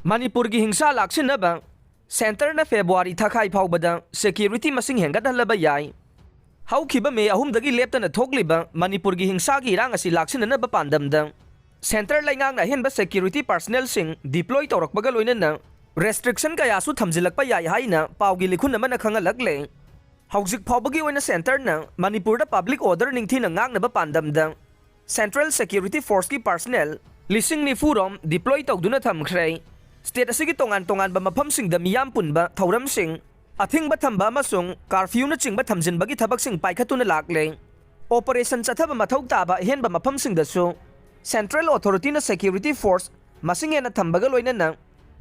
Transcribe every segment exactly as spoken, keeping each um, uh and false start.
ꯃꯅꯤꯄꯨꯔꯒꯤ ꯍꯤꯡꯁꯥ ꯂꯥꯛꯁꯤꯟꯅꯕ ꯁꯦꯟꯇꯔꯅ ꯐꯦꯕ꯭ꯔꯨꯋꯥꯔꯤ ꯊꯥꯈꯥꯏ ꯐꯥꯎꯕꯗ ꯁꯦꯀ꯭ꯌꯨꯔꯤꯇꯤ ꯃꯁꯤꯡ ꯍꯦꯟꯒꯠꯍꯜꯂꯕ ꯌꯥꯏ꯫ ꯍꯧꯈꯤꯕ ꯃꯦ ꯑꯍꯨꯝꯗꯒꯤ ꯂꯦꯞꯇꯅ ꯊꯣꯛꯂꯤꯕ ꯃꯅꯤꯄꯨꯔꯒꯤ ꯍꯤꯡꯁꯥꯒꯤ ꯏꯔꯥꯡ ꯑꯁꯤ ꯂꯥꯛꯁꯤꯟꯅꯅꯕ ꯄꯥꯟꯗꯝꯗ ꯁꯦꯟꯇ꯭ꯔꯦꯜ ꯂꯩꯉꯥꯛꯅ ꯑꯍꯦꯟꯕ ꯁꯦꯀ꯭ꯌꯨꯔꯤꯇꯤ ꯄꯥꯔꯁꯅꯦꯜꯁꯤꯡ ꯗꯤꯄ꯭ꯂꯣꯏ ꯇꯧꯔꯛꯄꯒ ꯂꯣꯏꯅꯅ ꯔꯦꯁꯇ꯭ꯔꯤꯛꯁꯟ ꯀꯌꯥꯁꯨ ꯊꯝꯖꯤꯜꯂꯛꯄ ꯌꯥꯏ ꯍꯥꯏꯅ ꯄꯥꯎꯒꯤ ꯂꯤꯈꯨꯟ ꯑꯃꯅ ꯈꯪꯍꯜꯂꯛꯂꯦ꯫ ꯍꯧꯖꯤꯛ ꯐꯥꯎꯕꯒꯤ ꯑꯣꯏꯅ ꯁꯦꯟꯇꯔꯅ ꯃꯅꯤꯄꯨꯔꯗ ꯄꯕ꯭ꯂꯤꯛ ꯑꯣꯔꯗꯔ ꯅꯤꯡꯊꯤꯅ ꯉꯥꯛꯅꯕ ꯄꯥꯟꯗꯝꯗ ꯁꯦꯟꯇ꯭ꯔꯦꯜ ꯁꯦꯀ꯭ꯌꯨꯔꯤꯇꯤ ꯐꯣꯔꯁꯀꯤ ꯄꯥꯔꯁꯅꯦꯜ ꯂꯤꯁꯤꯡ ꯅꯤꯐꯨ ꯔꯣꯝ ꯗꯤꯄ꯭ꯂꯣꯏ ꯇꯧꯗꯨꯅ ꯊꯝꯈ꯭ꯔꯦ꯫ ꯁ꯭ꯇꯦꯠ ꯑꯁꯤꯒꯤ ꯇꯣꯉꯥꯟ ꯇꯣꯉꯥꯟꯕ ꯃꯐꯝꯁꯤꯡꯗ ꯃꯤꯌꯥꯝ ꯄꯨꯟꯕ ꯊꯧꯔꯝꯁꯤꯡ, ꯑꯊꯤꯡꯕ ꯊꯝꯕ ꯑꯃꯁꯨꯡ ꯀꯥꯔꯐ꯭ꯌꯨꯅꯆꯤꯡꯕ ꯊꯝꯖꯤꯟꯕꯒꯤ ꯊꯕꯛꯁꯤꯡ ꯄꯥꯏꯈꯠꯇꯨꯅ ꯂꯥꯛꯂꯦ꯫ ꯑꯣꯄꯔꯦꯁꯟ ꯆꯠꯊꯕ ꯃꯊꯧ ꯇꯥꯕ ꯑꯍꯦꯟꯕ ꯃꯐꯝꯁꯤꯡꯗꯁꯨ ꯁꯦꯟꯇ꯭ꯔꯦꯜ ꯑꯣꯊꯣꯔꯤꯇꯤꯅ ꯁꯦꯀ꯭ꯌꯨꯔꯤꯇꯤ ꯐꯣꯔꯁ ꯃꯁꯤꯡ ꯍꯦꯟꯅ ꯊꯝꯕꯒ ꯂꯣꯏꯅꯅ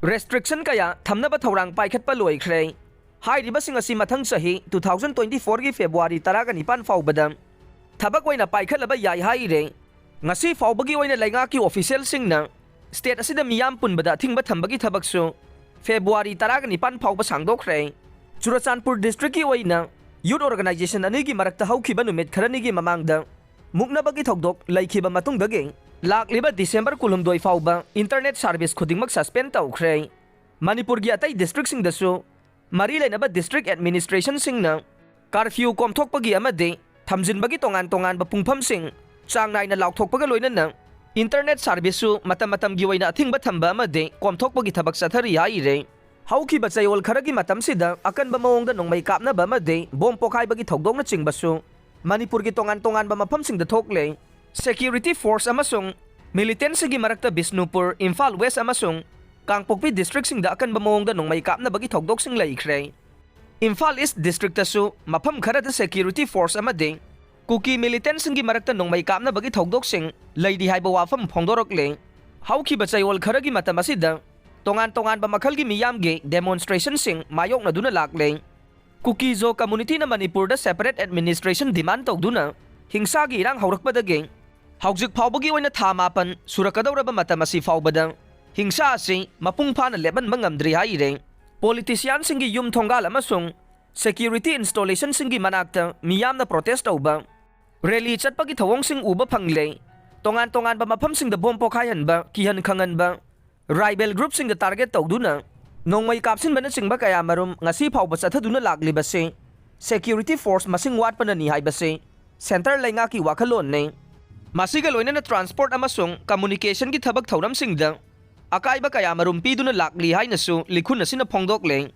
ꯔꯦꯁꯇ꯭ꯔꯤꯛꯁꯟ ꯀꯌꯥ ꯊꯝꯅꯕ ꯊꯧꯔꯥꯡ ꯄꯥꯏꯈꯠꯄ ꯂꯣꯏꯈ꯭ꯔꯦ꯫ ꯍꯥꯏꯔꯤꯕꯁꯤꯡ ꯑꯁꯤ ꯃꯊꯪ ꯆꯍꯤ two thousand twenty fourꯒꯤ ꯐꯦꯕ꯭ꯔꯨꯋꯥꯔꯤ ꯇꯔꯥꯒ ꯅꯤꯄꯥꯟ ꯐꯥꯎꯕꯗ ꯊꯕꯛ ꯑꯣꯏꯅ ꯄꯥꯏꯈꯠꯂꯕ ꯌꯥꯏ ꯍꯥꯏꯔꯦ꯫ ꯉꯁꯤ ꯐꯥꯎꯕꯒꯤ ꯑꯣꯏꯅ ꯂꯩꯉꯥꯛꯀꯤ ꯑꯣꯐꯤꯁꯤꯌꯦꯜꯁꯤꯡꯅ ꯁ꯭ꯇꯦꯠ ꯑꯁꯤꯗ ꯃꯤꯌꯥꯝ ꯄꯨꯟꯕꯗ ꯑꯊꯤꯡꯕ ꯊꯝꯕꯒꯤ ꯊꯕꯛꯁꯨ ꯐꯦꯕ꯭ꯔꯨꯋꯥꯔꯤ ꯇꯔꯥꯒ ꯅꯤꯄꯥꯟ ꯐꯥꯎꯕ ꯁꯥꯡꯗꯣꯛꯈ꯭ꯔꯦ꯫ ꯆꯨꯔꯆꯥꯟꯄꯨꯔ ꯗꯤꯁꯇ꯭ꯔꯤꯛꯀꯤ ꯑꯣꯏꯅ ꯌꯨꯠ ꯑꯣꯔꯒꯅꯥꯏꯖꯦꯁꯟ ꯑꯅꯤꯒꯤ ꯃꯔꯛꯇ ꯍꯧꯈꯤꯕ ꯅꯨꯃꯤꯠ ꯈꯔꯅꯤꯒꯤ ꯃꯃꯥꯡꯗ ꯃꯨꯛꯅꯕꯒꯤ ꯊꯧꯗꯣꯛ ꯂꯩꯈꯤꯕ ꯃꯇꯨꯡꯗꯒꯤ ꯂꯥꯛꯂꯤꯕ ꯗꯤꯁꯦꯝꯕꯔ ꯀꯨꯟꯍꯨꯝꯗꯣꯏ ꯐꯥꯎꯕ ꯏꯟꯇꯔꯅꯦꯠ ꯁꯥꯔꯚꯤꯁ ꯈꯨꯗꯤꯡꯃꯛ ꯁꯁꯄꯦꯟ ꯇꯧꯈ꯭ꯔꯦ꯫ ꯃꯅꯤꯄꯨꯔꯒꯤ ꯑꯇꯩ ꯗꯤꯁꯇ꯭ꯔꯤꯛꯁꯤꯡꯗꯁꯨ ꯃꯔꯤ ꯂꯩꯅꯕ ꯗꯤꯁꯇ꯭ꯔꯤꯛ ꯑꯦꯗꯃꯤꯅꯤꯁꯇ꯭ꯔꯦꯁꯟꯁꯤꯡꯅ ꯀꯥꯔꯐ꯭ꯌꯨ ꯀꯣꯝꯊꯣꯛꯄꯒꯤ ꯑꯃꯗꯤ ꯊꯝꯖꯤꯟꯕꯒꯤ ꯇꯣꯉꯥꯟ ꯇꯣꯉꯥꯟꯕ ꯄꯨꯡꯐꯝꯁꯤꯡ ꯆꯥꯡ ꯅꯥꯏꯅ ꯂꯥꯎꯊꯣꯛꯄꯒ ꯂꯣꯏꯅꯅ ꯏꯟꯇꯔꯅꯦꯠ ꯁꯥꯔꯚꯤꯁꯁꯨ ꯃꯇꯝ ꯃꯇꯝꯒꯤ ꯑꯣꯏꯅ ꯑꯊꯤꯡꯕ ꯊꯝꯕ ꯑꯃꯗꯤ ꯀꯣꯝꯊꯣꯛꯄꯒꯤ ꯊꯕꯛ ꯆꯠꯊꯔꯤ ꯍꯥꯏꯔꯦ꯫ ꯍꯧꯈꯤꯕ ꯆꯌꯣꯜ ꯈꯔꯒꯤ ꯃꯇꯝꯁꯤꯗ ꯑꯀꯟꯕ ꯃꯑꯣꯡꯗ ꯅꯣꯡꯃꯩ ꯀꯥꯞꯅꯕ ꯑꯃꯗꯤ ꯕꯣꯝ ꯄꯣꯈꯥꯏꯕꯒꯤ ꯊꯧꯗꯣꯛꯅꯆꯤꯡꯕꯁꯨ ꯃꯅꯤꯄꯨꯔꯒꯤ ꯇꯣꯉꯥꯟ ꯇꯣꯉꯥꯟꯕ ꯃꯐꯝꯁꯤꯡꯗ ꯊꯣꯛꯂꯦ꯫ ꯁꯦꯀ꯭ꯌꯨꯔꯤꯇꯤ ꯐꯣꯔꯁ ꯑꯃꯁꯨꯡ ꯃꯤꯂꯤꯇꯦꯟꯁꯤꯡꯒꯤ ꯃꯔꯛꯇ ꯕꯤꯁꯅꯨꯄꯨꯔ, ꯏꯝꯐꯥꯜ ꯋꯦꯁ ꯑꯃꯁꯨꯡ ꯀꯥꯡꯄꯣꯛꯄꯤ ꯗꯤꯁꯇ꯭ꯔꯤꯛꯁꯤꯡꯗ ꯑꯀꯟꯕ ꯃꯑꯣꯡꯗ ꯅꯣꯡꯃꯩ ꯀꯥꯞꯅꯕꯒꯤ ꯊꯧꯗꯣꯛꯁꯤꯡ ꯂꯩꯈ꯭ꯔꯦ꯫ ꯏꯝꯐꯥꯜ ꯏꯁ ꯗꯤꯁꯇ꯭ꯔꯤꯛꯇꯁꯨ ꯃꯐꯝ ꯈꯔꯗ ꯁꯦꯀ꯭ꯌꯨꯔꯤꯇꯤ ꯐꯣꯔꯁ ꯑꯃꯗꯤ ꯀꯨꯀꯤ ꯃꯤꯂꯤꯇꯦꯟꯁꯤꯡꯒꯤ ꯃꯔꯛꯇ ꯅꯣꯡꯃꯩ ꯀꯥꯞꯅꯕꯒꯤ ꯊꯧꯗꯣꯛꯁꯤꯡ ꯂꯩꯔꯤ ꯍꯥꯏꯕ ꯋꯥꯐꯝ ꯐꯣꯡꯗꯣꯔꯛꯂꯦ꯫ ꯍꯧꯈꯤꯕ ꯆꯌꯣꯜ ꯈꯔꯒꯤ ꯃꯇꯝ ꯑꯁꯤꯗ ꯇꯣꯉꯥꯟ ꯇꯣꯉꯥꯟꯕ ꯃꯈꯜꯒꯤ ꯃꯤꯌꯥꯝꯒꯤ ꯗꯦꯃꯣꯟꯁꯇ꯭ꯔꯦꯁꯟꯁꯤꯡ ꯃꯥꯌꯣꯛꯅꯗꯨꯅ ꯂꯥꯛꯂꯦ꯫ ꯀꯨꯀꯤꯖꯣ ꯀꯝꯃꯨꯅꯤꯇꯤꯅ ꯃꯅꯤꯄꯨꯔꯗ ꯁꯦꯄꯔꯦꯠ ꯑꯦꯗꯃꯤꯅꯤꯁꯇ꯭ꯔꯦꯁꯟ ꯗꯤꯃꯥꯟ ꯇꯧꯗꯨꯅ ꯍꯤꯡꯁꯥꯒꯤ ꯏꯔꯥꯡ ꯍꯧꯔꯛꯄꯗꯒꯤ ꯍꯧꯖꯤꯛ ꯐꯥꯎꯕꯒꯤ ꯑꯣꯏꯅ ꯊꯥ ꯃꯥꯄꯟ ꯁꯨꯔꯛꯀꯗꯧꯔꯕ ꯃꯇꯝ ꯑꯁꯤ ꯐꯥꯎꯕꯗ ꯍꯤꯡꯁꯥ ꯑꯁꯤ ꯃꯄꯨꯡ ꯐꯥꯅ ꯂꯦꯞꯍꯟꯕ ꯉꯝꯗ꯭ꯔꯤ ꯍꯥꯏꯔꯦ꯫ ꯄꯣꯂꯤꯇꯤꯁꯤꯌꯥꯟꯁꯤꯡꯒꯤ ꯌꯨꯝ ꯊꯣꯡꯒꯥꯜ ꯑꯃꯁꯨꯡ ꯁꯦꯀ꯭ꯌꯨꯔꯤꯇꯤ ꯏꯟꯁꯇꯣꯂꯦꯁꯟꯁꯤꯡꯒꯤ ꯃꯅꯥꯛꯇ ꯃꯤꯌꯥꯝꯅ ꯄ꯭ꯔꯣꯇꯦꯁ ꯇꯧꯕ, ꯔꯦꯂꯤ ꯆꯠꯄꯒꯤ ꯊꯧꯑꯣꯡꯁꯤꯡ ꯎꯕ ꯐꯪꯂꯦ꯫ ꯇꯣꯉꯥꯟ ꯇꯣꯉꯥꯟꯕ ꯃꯐꯝꯁꯤꯡꯗ ꯕꯣꯝ ꯄꯣꯈꯥꯏꯍꯟꯕ, ꯀꯤꯍꯟ ꯈꯪꯍꯟꯕ, Rival groupꯁꯤꯡꯗ target ꯇꯧꯗꯨꯅ ꯅꯣꯡꯃꯩ ꯀꯥꯞꯁꯤꯟꯕꯅꯆꯤꯡꯕ ꯀꯌꯥꯃꯔꯨꯝ ꯉꯁꯤ ꯐꯥꯎꯕ ꯆꯠꯊꯗꯨꯅ ꯂꯥꯛꯂꯤꯕꯁꯤ security force ꯃꯁꯤꯡ ꯋꯥꯠꯄꯅꯅꯤ ꯍꯥꯏꯕꯁꯤ centre ꯂꯩꯉꯥꯛꯀꯤ ꯋꯥꯈꯜꯂꯣꯟꯅꯤ꯫ ꯃꯁꯤꯒ ꯂꯣꯏꯅꯅ transport ꯑꯃꯁꯨꯡ communicationꯒꯤ ꯊꯕꯛ ꯊꯧꯔꯝꯁꯤꯡꯗ ꯑꯀꯥꯏꯕ ꯀꯌꯥꯃꯔꯨꯝ ꯄꯤꯗꯨꯅ ꯂꯥꯛꯂꯤ ꯍꯥꯏꯅꯁꯨ ꯂꯤꯈꯨꯟ ꯑꯁꯤꯅ ꯐꯣꯡꯗꯣꯛꯂꯦ꯫